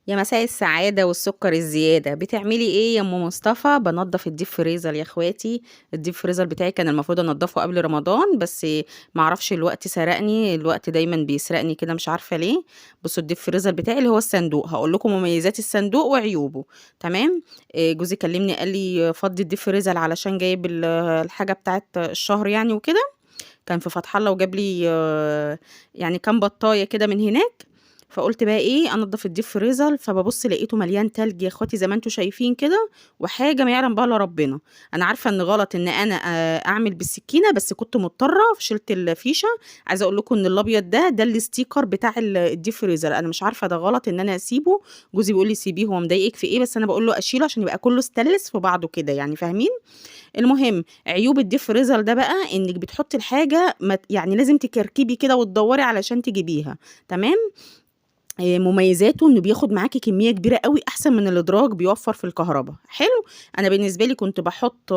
يا مساء السعادة والسكر الزيادة، بتعملي إيه يا أم مصطفى؟ بانضف ال deep freezer يا إخواتي. ال deep freezer بتاعي كان المفروض أنضفه قبل رمضان، بس ما أعرفش الوقت سرقني، الوقت دايمًا بيسرقني كده مش عارفة ليه. بصوا ال deep freezer بتاعي اللي هو الصندوق، هاقول لكم مميزات الصندوق وعيوبه، تمام؟ جوزي كلمني قال لي فضّي ال deep freezer علشان جايب الحاجة بتاعة الشهر يعني وكده، كان في فتح الله وجاب لي يعني كام بطاية كده من هناك، فقُلت بقى إيه، أنضف ال deep freezer، فبابُص لقيته مليان تلج يا إخواتي زي ما أنتم شايفين كده، وحاجة ما يعلم بها إلا ربنا. أنا عارفة إن غلط إن أنا أعمل بالسكينة، بس كنت مضطرة، شِلت الفيشة. عايزة أقول لكم إن الأبيض ده ال sticker بتاع ال deep freezer، أنا مش عارفة ده غلط إن أنا أسيبه، جوزي بيقول لي سيبيه هو مضايقِك في إيه، بس أنا باقول له أشيله عشان يبقى كله ستانلس في بعضه كده يعني، فاهمين؟ المهم عيوب ال deep freezer ده بقى إنِّك بتحطي الحاجة ما ت يعني لازم تكركبي كده وتدوّري علشان تجيبيها، تمام؟ مميزاته إنه بياخد معاكِ كمية كبيرة أوي، أحسن من الإدراج، بيوفّر في الكهربا، حلو؟ أنا بالنسبة لي كنت باحط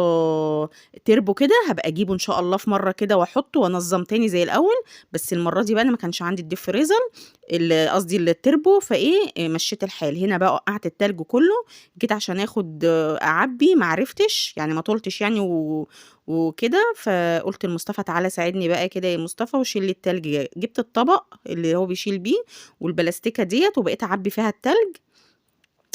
تربو كده، هابقى أجيبه إن شاء الله في مرة كده وأحطه وأنظّم تاني زي الأول، بس المرة دي بقى أنا ما كانش عندي ال deep freezer قصدي التربو، فإيه، مشيت الحال. هنا بقى وقّعت التلج كله، جيت عشان أعبّي ما عرفتش، يعني ما طولتش يعني وكده، فقُلت لمصطفى تعالَ ساعدني بقى كده يا مصطفى وشيل لي التلج. جبت الطبق اللي هو بيشيل بيه والبلاستيكة ديّة وبقيت أعبّي فيها التلج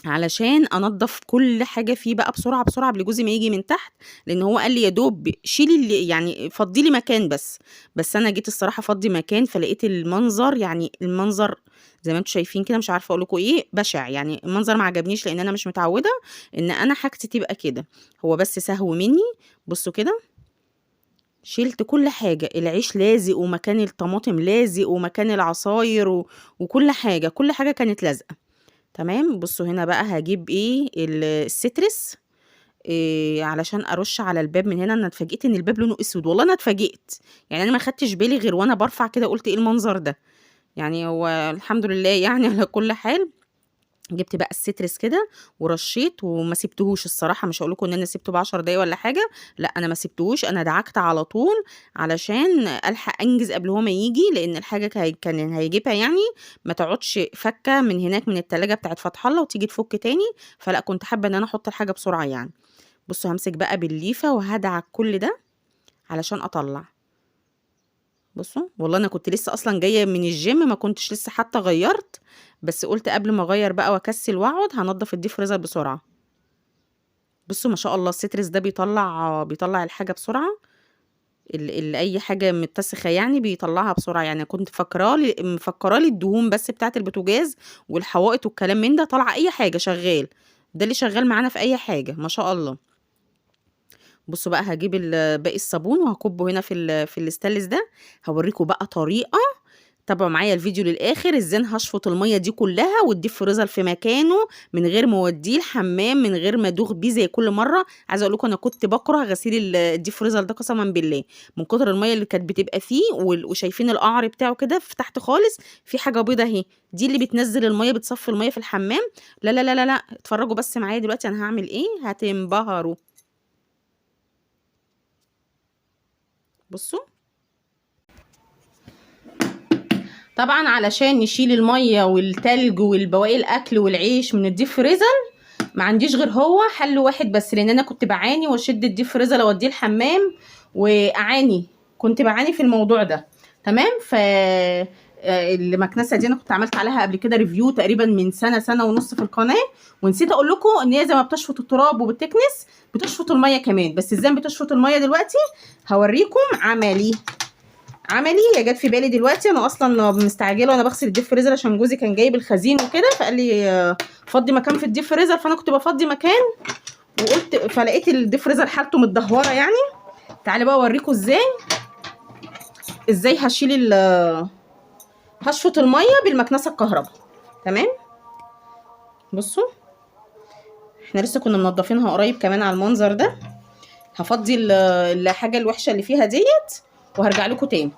علشان أنضّف كل حاجة فيه بقى بسرعة، بسرعة قبل جوزي ما ييجي من تحت، لإن هو قال لي يا دوب شيلي اللي يعني فضّي لي مكان بس، بس أنا جيت الصراحة أفضّي مكان فلقيت المنظر، يعني المنظر زي ما أنتم شايفين كده مش عارفة أقول لكم إيه، بشع، يعني المنظر ما عجبنيش لإن أنا مش متعودة إن أنا حاجتي تبقى كده، هو بس سهو مني. بصوا كده شِلت كل حاجة، العيش لازق ومكان الطماطم لازق ومكان العصاير وكل حاجة، كل حاجة كانت لازقة، تمام؟ بصوا هنا بقى هاجيب إيه، السترس، علشان أرُش على الباب من هنا. أنا اتفاجئت إن الباب لونه أسود، والله أنا اتفاجئت، يعني أنا ما خدتش بالي غير وأنا بارفع كده قُلت إيه المنظر ده، يعني هو الحمد لله يعني على كل حال. جبت بقى السترس كده ورشيت وما سبتهوش الصراحة، مش هاقول لكم إن أنا سبته ب10 دقايق ولا حاجة، لأ أنا ما سبتهوش، أنا دعكت على طول علشان ألحق أنجز قبل هو ما ييجي، لإن الحاجة كان هيجيبها يعني ما تقعدش فكة من هناك من التلاجة بتاعت فتح الله وتيجي تفك تاني، فلأ كنت حابة إن أنا أحط الحاجة بسرعة يعني. بصوا همسك بقى بالليفة وهدعك كل ده علشان أطلع. بصوا والله أنا كنت لسه أصلاً جاية من الجيم، ما كنتش لسه حتى غيرت، بس قلت قبل ما أغير بقى وأكسل وأقعد هنضف ال deep freezer بسرعة. بصوا ما شاء الله السترس ده بيطلع الحاجة بسرعة، أي حاجة متسخة يعني بيطلعها بسرعة. يعني كنت مفكرة لي الدهون بس بتاعة البوتاجاز والحوائط والكلام من ده، طالعة أي حاجة شغال، ده اللي شغال معانا في أي حاجة ما شاء الله. بصوا بقى هجيب باقي الصابون وهكبه هنا في الستانلس ده. هوريكم بقى طريقة، تابعوا معايا الفيديو للآخر، ازاي انا هشفط المية دي كلها وال deep freezer في مكانه من غير ما اوديه الحمام، من غير ما ادوخ بيه زي كل مرة. عايزة اقول لكم انا كنت بكره غسيل ال deep freezer ده قسما بالله، من كتر المية اللي كانت بتبقى فيه، وشايفين القعر بتاعه كده في تحت خالص في حاجة بيضة اهي، دي اللي بتنزل المية، بتصفي المية في الحمام. لا لا لا لا لا، اتفرجوا بس معايا دلوقتي انا هعمل ايه، هتنبهروا. بصوا طبعا علشان نشيل المية والتلج والبواقي الاكل والعيش من ال deep freezer ما عنديش غير هو حل واحد بس، لان انا كنت بعاني واشد ال deep freezer اوديه الحمام واعاني، كنت بعاني في الموضوع ده، تمام؟ المكنسة دي انا كنت عملت عليها قبل كده review تقريبا من سنة، سنة ونص في القناة، ونسيت اقول لكم ان هي زي ما بتشفط التراب وبتكنس بتشفط المية كمان. بس ازاي بتشفط المية دلوقتي هوريكم عملي. عملي هي جت في بالي دلوقتي، انا اصلا مستعجلة وانا بغسل ال deep freezer عشان جوزي كان جايب الخزين وكده، فقال لي فضي مكان في ال deep freezer، فانا كنت بفضي مكان وقلت، فلقيت ال deep freezer حالته متدهوره يعني. تعالي بقى اوريكم ازاي هشفط المية بالمكنسه الكهرباء، تمام؟ بصوا احنا لسه كنا منضفينها قريب كمان على المنظر ده. هفضي الحاجة الوحشة اللي فيها ديت وهرجع لكم تاني.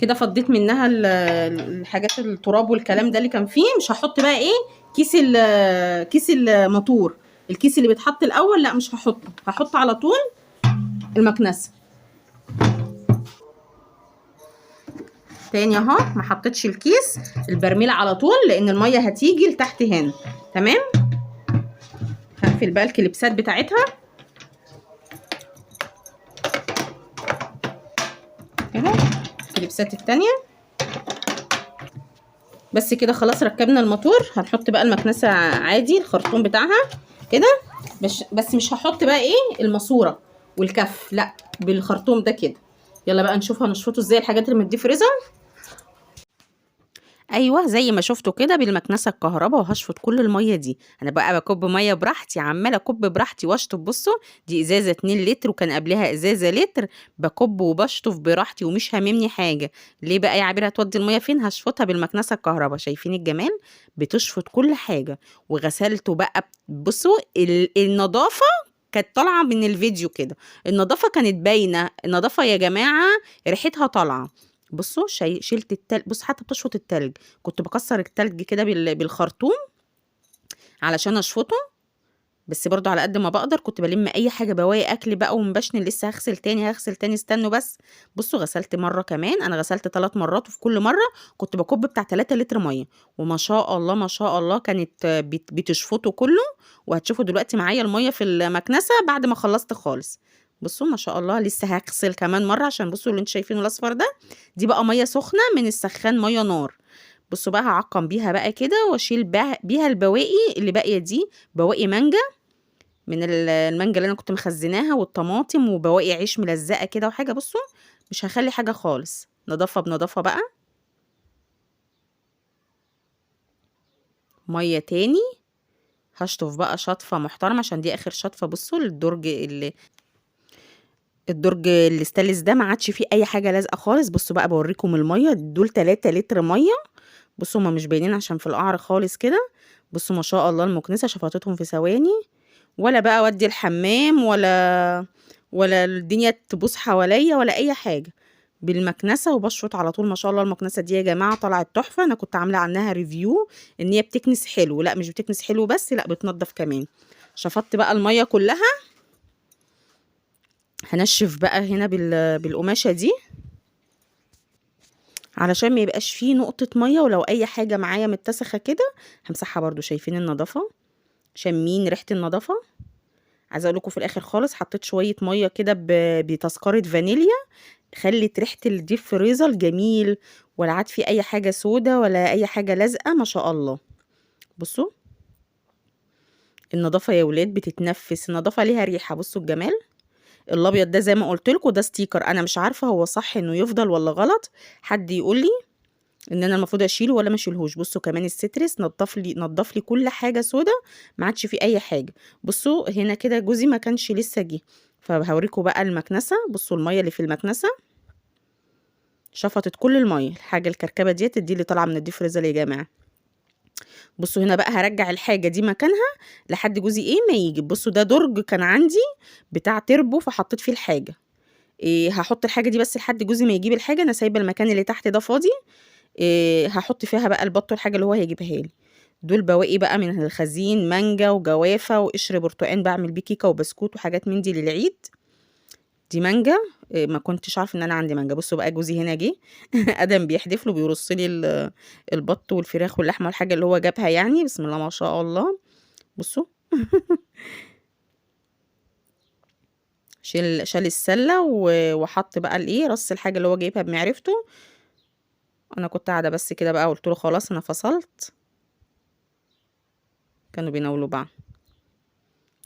كده فضيت منها الحاجات التراب والكلام ده اللي كان فيه. مش هحط بقى ايه كيس الموتور، الكيس اللي بيتحط الاول، لا مش هحطه، هحط على طول المكنسة. تاني اهو، ما حطيتش الكيس، البرميله على طول لان المية هتيجي لتحت هنا. تمام. هقفل بقى الكليبسات بتاعتها كده، الكليبسات التانية. بس كده خلاص ركبنا الموتور. هنحط بقى المكنسة عادي الخرطوم بتاعها كده، بس مش هحط بقى ايه الماسورة والكف، لا بالخرطوم ده كده. يلا بقى نشوف هنشفطه ازاي الحاجات اللي من ال deep freezer. ايوه زي ما شفتوا كده بالمكنسه الكهرباء، وهشفط كل المية دي. انا بقى بكب مية براحتي، عماله اكب براحتي واشطف. بصوا دي ازازة 2 لتر وكان قبلها ازازة لتر، بكب وبشطف براحتي ومش هاممني حاجة. ليه بقى يا عبير هتودي المية فين؟ هشفطها بالمكنسه الكهرباء. شايفين الجمال؟ بتشفط كل حاجة. وغسلته بقى. بصوا النظافة كانت طالعه من الفيديو كده، النظافة كانت باينة، النظافة يا جماعة ريحتها طالعه. بصوا شلت التلج، بصوا حتى بتشفط التلج، كنت بكسر التلج كده بالخرطوم علشان اشفطه، بس برضو على قد ما بقدر كنت بلم اي حاجة بواقي اكل بقى ومبشن. لسه هغسل تاني، هغسل تاني، استنوا بس. بصوا غسلت مرة كمان، انا غسلت 3 مرات، وفي كل مرة كنت بكب بتاع 3 لتر مية، وما شاء الله ما شاء الله كانت بتشفطه كله. وهتشوفوا دلوقتي معايا المية في المكنسة بعد ما خلصت خالص. بصوا ما شاء الله لسه هغسل كمان مرة، عشان بصوا اللي انتوا شايفينه الاصفر ده، دي بقى مية سخنة من السخان، مية نار. بصوا بقى هعقم بيها بقى كده، واشيل بيها البواقي اللي باقية دي، بواقي مانجا من المانجا اللي انا كنت مخزناها، والطماطم، وبواقي عيش ملزقه كده وحاجه. بصوا مش هخلي حاجة خالص، نضافه بنضافه بقى. مية تاني هشطف بقى شطفه محترمه عشان دي اخر شطفه. بصوا الدرج الاستانلس ده ما عادش فيه اي حاجة لازقه خالص. بصوا بقى بوريكم المية، دول 3 لتر مية. بصوا هما مش باينين عشان في القعر خالص كده. بصوا ما شاء الله المكنسة شفطتهم في ثواني، ولا بقى اودي الحمام ولا الدنيا تبوظ حواليا ولا اي حاجة، بالمكنسه وبشفط على طول. ما شاء الله المكنسة دي يا جماعة طلعت تحفة، انا كنت عامله عنها review ان هي بتكنس حلو، لا مش بتكنس حلو بس، لا بتنضف كمان. شفطت بقى المية كلها. هنشف بقى هنا بالقماشه دي علشان ما يبقاش فيه نقطة مية، ولو اي حاجة معايا متسخه كده همسحها برضو. شايفين النظافة؟ شامين ريحه النظافة؟ عايزه اقول لكم في الاخر خالص حطيت شوية مية كده بتسكره فانيليا، خلت ريحه ال deep freezer جميل، ولا عاد في اي حاجة سودا ولا اي حاجة لازقه ما شاء الله. بصوا النظافة يا ولاد بتتنفس، النظافة ليها ريحه. بصوا الجمال. الابيض ده زي ما قلت لكم ده sticker، انا مش عارفه هو صح انه يفضل ولا غلط، حد يقول لي ان انا المفروض اشيله ولا ما اشيلهوش. بصوا كمان السترس نضف لي كل حاجة سودا، ما عادش فيه اي حاجة. بصوا هنا كده جوزي ما كانش لسه جه، فهوريكم بقى المكنسة. بصوا المية اللي في المكنسة شفطت كل المية، الحاجة الكركبه ديت دي اللي طالعه من ال deep freezer يا جماعة. بصوا هنا بقى هرجع الحاجة دي مكانها لحد جوزي ايه ما يجي. بصوا ده درج كان عندي بتاع تربو، فحطيت فيه الحاجة. هحط الحاجة دي بس لحد جوزي ما يجيب الحاجة، انا سايبه المكان اللي تحت ده فاضي. هحط فيها بقى البط والحاجة اللي هو هيجيبها لي. دول بواقي بقى من الخزين، مانجا وجوافه وقشر برتقان بعمل بيه كيكة وبسكوت وحاجات من دي للعيد. دي مانجا، ما كنتش عارفه ان انا عندي مانجا. بصوا بقى جوزي هنا جه ادم بيحدف له، بيرص لي البط والفراخ واللحمة والحاجة اللي هو جابها يعني، بسم الله ما شاء الله. بصوا شال السلة وحط بقى الايه، رص الحاجة اللي هو جايبها بمعرفته. انا كنت قاعدة بس كده بقى، قلت له خلاص انا فصلت. كانوا بيناولوا بعض،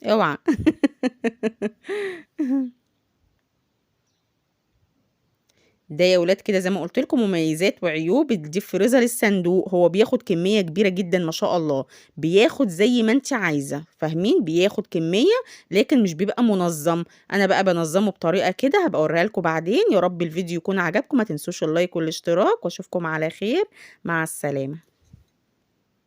اوعى. ده يا ولاد كده زي ما قلت لكم مميزات وعيوب ال deep freezer الصندوق. هو بياخد كمية كبيرة جدا ما شاء الله، بياخد زي ما انت عايزه، فاهمين؟ بياخد كمية لكن مش بيبقى منظم. انا بقى بنظمه بطريقة كده هبقى اوريها لكم بعدين. يا رب الفيديو يكون عجبكم، ما تنسوش ال like والاشتراك، واشوفكم على خير. مع السلامة.